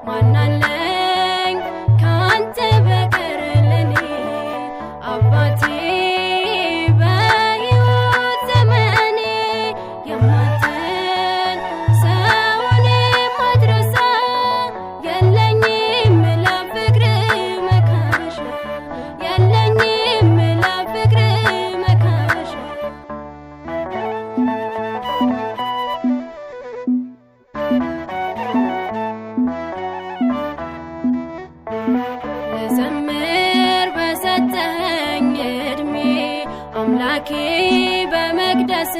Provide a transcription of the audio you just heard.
ማናለኝ ካንተ በቀር ለኔ አባቴ? በሕይወት ዘመኔ የማትል፣ ሰውን የማትረሳ፣ የለኝም ለፍቅር መካሻ፣ የለኝም ለፍቅር መካሻ። ልዘምር በሰጠኸኝ እድሜ አምላኬ፣ በመቅደስ